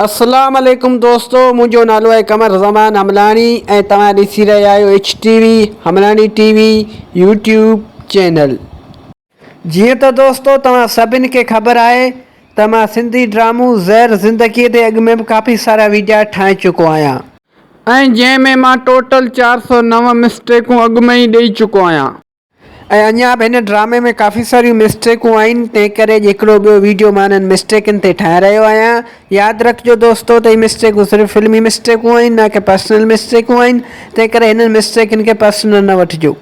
اسلام عليڪم دوستو منهنجو نالو آهي قمر زمان حملاڻي ۽ توهان ڏسي رهيا آهيو H T V Hamlani T V YouTube channel. جيئن ته دوستو توهان سڀن کي خبر آهي ته مان سنڌي ڊرامو زهر زندگي تي اڳ ۾ به ڪافي سارا ويڊيا ٺاهي چڪو آهيان. ۽ جنهن ۾ مان ٽوٽل 409 مسٽيڪون اڳ ۾ ئي ڏئي چڪو آهيان. ۽ اڃا به هن ڊرامي ۾ ڪافي ساريون مسٽيڪون آهن تنهن ڪري اڄ هڪڙو ٻيو ويڊيو مان انهن مسٽيڪن تي ٺاهي رهيو آهيان ياد رکجو دوستو ته هي مسٽيڪون صرف فلمي مسٽيڪون آهن نه ڪي پرسنل مسٽيڪون آهن تنهن ڪري هنن مسٽيڪن کي پرسنل نه وٺجو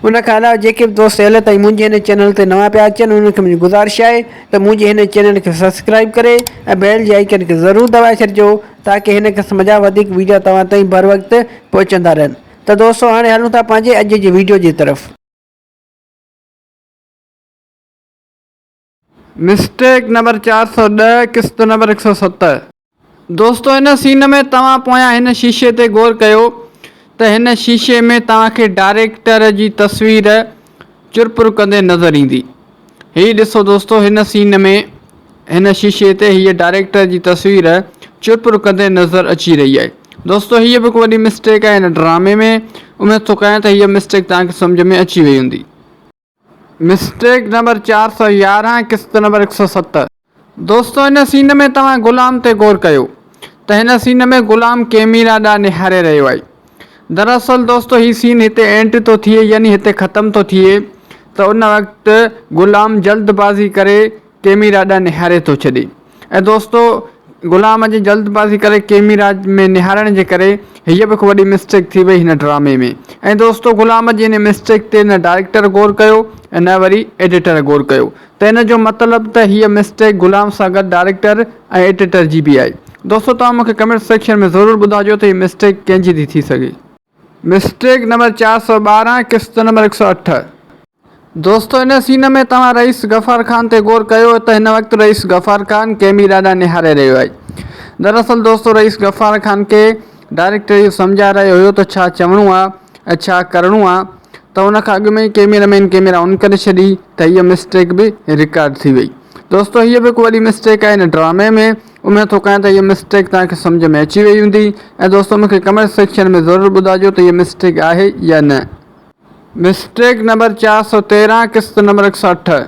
ان کان علاوه جيڪي به دوست هيل تائين منهنجي هن چينل تي نوان پيا اچن انهن کي منهنجي گذارش آهي ته منهنجي هن چينل کي سبسڪرائب ڪري ۽ بيل جي آئيڪن کي ضرور دٻائي ڇڏجو تاڪي هن قسم جا وڌيڪ ويڊيو توهان تائين بروقت پهچندا رهن. ته دوستو هاڻي هلون ٿا پنهنجي اڄ جي ويڊيو جي طرف. مسٽيڪ نمبر 410 قسط نمبر 107. دوستو هن سين ۾ توهان پويان هن شيشي تي غور ڪيو ته هن شيشي ۾ توهان کي ڊائريڪٽر جي تصوير چرپر ڪندي نظر ايندي. هي ڏسو دوستو هن سين ۾ هن شيشي تي هيء ڊائريڪٽر جي تصوير چرپر ڪندي نظر اچي رهي آهي. دوستو هيء به هڪ وڏي مسٽيڪ آهي هن ڊرامي ۾. اميد ٿو ڪيان ته هيء مسٽيڪ توهان کي سمجهه ۾ اچي وئي هوندي. مسٽيڪ نمبر 411 قسط نمبر 107. دوستو هن سين ۾ توهان غلام تي غور ڪيو ته هن سين ۾ غلام ڪيميرا ڏانهن نهاري رهيو آهي. دراصل دوستو هي سين هتي اينڊ ٿو ٿئي يعني هتي ختم ٿو ٿئي ته ان وقت غلام جلد بازي ڪري ڪيميرا ڏانهن نهاري ٿو ڇڏي ۽ دوستو غلام جي جلد بازي ڪري ڪيميرا ۾ نهارڻ جي ڪري هيء به هڪ وڏي مسٽيڪ ٿي وئي هن ڊرامي ۾ ۽ دوستو غلام جي ان مسٽيڪ تي نه ڊائريڪٽر غور ڪيو ۽ نه وري ايڊيٽر غور ڪيو ته ان جو مطلب ته هيء مسٽيڪ غلام سان گڏ ڊائريڪٽر ۽ ايڊيٽر جي به آهي دوستو توهان مونکي ڪمينٽ سيڪشن ۾ ضرور ٻڌاجو ته هي مسٽيڪ ڪنهن جي ٿي ٿي سگهي. مسٽيڪ نمبر 412 قسط نمبر 108. دوستو هن سين ۾ توهان رئيس غفار خان تي غور ڪيو ته هن وقت رئيس غفار خان ڪيميرا ڏانهن نهاري رهيو آهي. دراصل دوستو رئيس غفار خان کي ڊائريڪٽر اهو سمجهائي رهيو هيو ته ڇا چوڻو آ ۽ ڇا ڪرڻو آ ته ان کان اڳ ۾ ئي ڪيميرا مين ڪيميرا آن ڪري ڇڏي ته هيء مسٽيڪ به رڪارڊ ٿي وئي. دوستو هيء به هڪ وڏي مسٽيڪ آهي هن ڊرامي ۾ اميد ٿو ڪيان ته هيء مسٽيڪ توهان کي سمجهه ۾ اچي وئي هوندي ۽ دوستو مون کي ڪمينٽ سيڪشن ۾ ضرور ٻڌائجو ته هيء مسٽيڪ آهي يا نه. مسٽيڪ نمبر 413 قسط نمبر 108.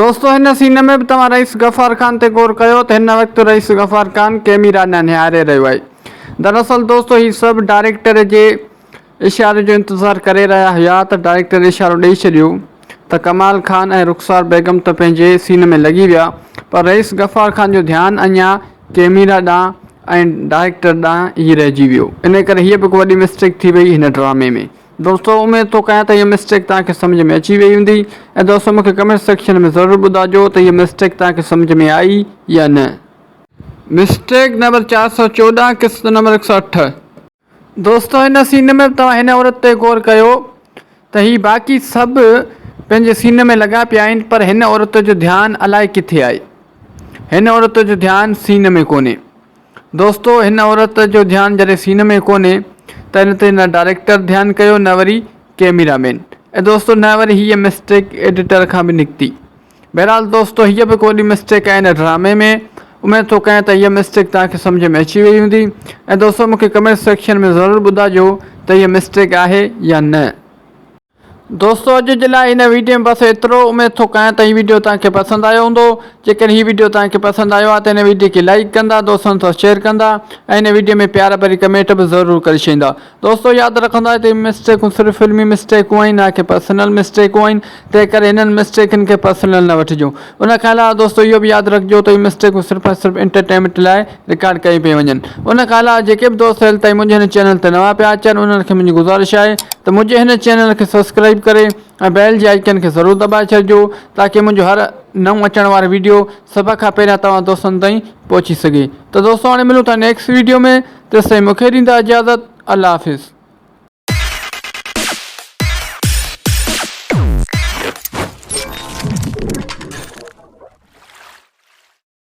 دوستو هن سين ۾ به توهان رئيس غفار خان تي غور ڪيو ته هن وقت رئيس غفار خان ڪيميرا ڏانهن نهاري رهيو آهي دراصل دوستو هي سڀ ڊائريڪٽر جي اشاري جو انتظار ڪري رهيا هيا ته ڊائريڪٽر اشارو ڏئي ڇڏيو ته ڪمال خان ۽ رخسار بيگم ته پنهنجي سين ۾ لڳي ويا پر رئيس غفار خان جو ڌيان اڃا ڪيميرا ڏانهن ۽ ڊائريڪٽر ڏانهن ئي رهجي ويو ان ڪري هيء به هڪ وڏي مسٽيڪ ٿي وئي هن ڊرامي ۾. دوستو اميد ٿو ڪيان ته هيء مسٽيڪ توهان کي سمجهه ۾ اچي وئي هوندي ۽ دوستو مونکي ڪمينٽ سيڪشن ۾ ضرور ٻڌاجو ته هيء مسٽيڪ توهان کي سمجهه ۾ آئي يا نه. مسٽيڪ نمبر 414 قسط نمبر 108. دوستو هن سين ۾ به توهان هن عورت تي غور ڪيو ته هي باقي سڀ پنهنجي سين ۾ لڳا پيا آهن پر هن عورت جو ڌيان الائي ڪٿي آهي هن عورت جو ڌيان سين ۾ ڪونهي. دوستو هن عورت جو ڌيان جڏهن سين ۾ ڪونهي ته ان تي نه ڊائريڪٽر ڌيان ڪيو نه وري ڪيميرا مين ۽ دوستو نه وري هيء مسٽيڪ ايڊيٽر کان به نڪتي بهرحال دوستو هيء به هڪ وڏي مسٽيڪ آهي هن ڊرامي ۾ اميد ٿو ڪيان ته هيء مسٽيڪ توهان کي سمجهه ۾ اچي وئي هوندي ۽ دوستو مونکي ڪمينٽ سيڪشن ۾ ضرور ٻڌاجو ته هيء مسٽيڪ آهي يا نه. دوستو اڄ جي لاء هن ويڊيو ۾ بس ايترو اميد ٿو ڪيان ته هي ويڊيو توهان کي پسند آيو هوندو جيڪڏهن هي ويڊيو توهان کي پسند آيو آهي ته هن ويڊيو کي لائيڪ ڪندا دوستن سان شيئر ڪندا ۽ هن ويڊيو ۾ پيار ڀري ڪمينٽ به ضرور ڪري ڇڏيندا دوستو ياد رکندا ته هي مسٽيڪون صرف فلمي مسٽيڪون آهن نه ڪي پرسنل مسٽيڪون آهن تنهن ڪري هنن مسٽيڪن کي پرسنل نه وٺجو ان کان علاوه دوستو اهو به ياد رکجو ته هي مسٽيڪون صرف ۽ صرف انٽرٽينمينٽ لاء رڪارڊ ڪيون پيون وڃن ان کان علاوه جيڪي به دوست هيل تائين منهنجي هن چينل تي نوان پيا اچن انهن کي منهنجي گذارش آهي ته منهنجي هن چينل کي سبسڪرائيب ڪري ۽ بيل جي آئيڪن کي ضرور دٻائي ڇڏجو تاڪي منهنجو هر نئون اچڻ وارو ويڊيو سڀ کان پهريان توهان دوستن تائين پهچي سگهي ته دوستو هاڻي ملون ٿا نيڪسٽ ويڊيو ۾ تيستائين مونکي ڏيندا اجازت الله حافظ.